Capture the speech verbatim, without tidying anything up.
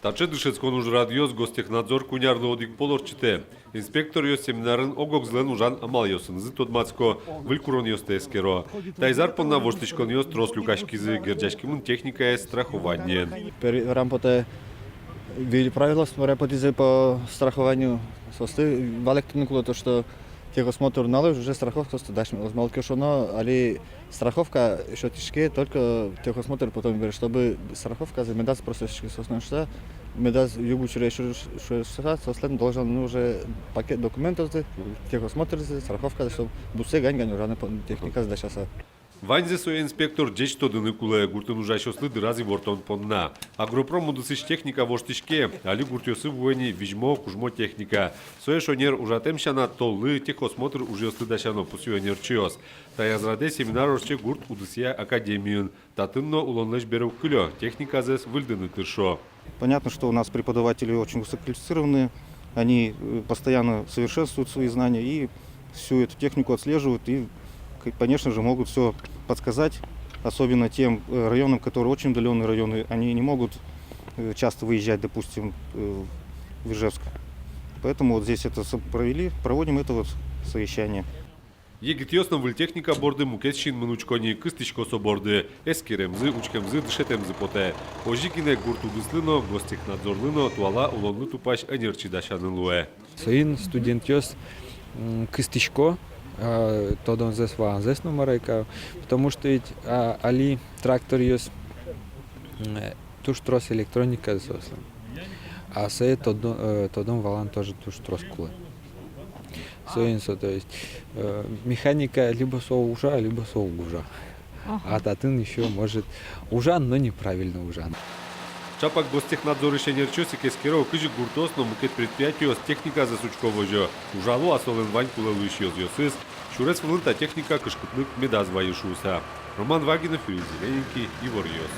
Таӵе дышетскон ужрадъёс Гостехнадзор куинь арлы одӥг пол ортчытэ. Инспекторъёс семинарын ог-огзылэн ужан амалъёсынызы тодматско, выль куронъёсты эскеро. Таиз ар понна воштӥськонъёс трос люкаськизы, герӟаськемын техникаез страхованиен. Пер-, верам потэ, выль правилоос мар-а потӥзы по страхованию. Соосты валэктыны кулэ то, что техосмотр нуналозь уже страховкаосты дась. Малы ке шуоно, али страховка сётӥське только техосмотр потом бере, чтобы страховказэ медаз просто сётӥське, соослэн шуса, медаз юг учыре сё-, сё-, сё-, соослэн должен, ну, уже пакет документъёсты, техосмотрзы, страховказы, чтобы бусыез гань-гань ужаны по-, техниказэс дасяса. Ваньзэ сое инспектор ӟеч тодыны кулэ гуртын ужасьёслы дыраз ивортон понна. Агропром удысысь техника воштӥське, али гуртъёсы вуэ ни визьмо, кужмо техника. Сое шонер ужатэм сяна, толлы, техосмотр ужъёслы дасяно, пусъё ӧнерчиос. Таяз радэ семинар ортче гурт удысъя академиын. Татын но улонлэсь бере уг кылё, техниказэс выльдыны тыршо. Понятно, что у нас преподаватели очень высококвалифицированные, они, э, постоянно совершенствуют свои знания и всю эту технику отслеживают и, к-, конечно же, могут всё подсказать, особенно тем, э, районам, которые очень удалённые районы, они не могут, э, часто выезжать, допустим, э, в Ижевск. Поэтому вот здесь это со-, провели, проводим это вот совещание. Егитъёс но выль техника борды мукет синмын учко ни, кыстӥсько со борды. Эскеремзы, учкемзы, дышетэмзы потэ. Озьы гинэ гурт удыслы но, Гостехнадзорлы но туала улонлы тупась ӧнерчи дасяны луэ. Соин студентъёс, м, кыстӥсько, а, тодонзэс, валанзэс но мар-а ке, потому что ведь, а, али тракторъёс, м, э, туж трос электроника соослэн. А сое тодо-, э, тодон-валан тоже туж трос кулэ. Соин со, то есть, э, механика либо со ужа, либо со уг ужа. Ага. А татын ещё может ужан, но неправильно ужан. Чапак Гостехнадзорысь ӧнерчиос ик эскеро, кызьы гуртъёс но мукет предприятиос техниказэс учко, возё, ужало-а солэн вань кулэ луись ёзъёсыз, сюрес вылын та техника кышкытлык медаз вайы шуыса. Роман Вагинов, Юрий Зелененький, Иворъёс.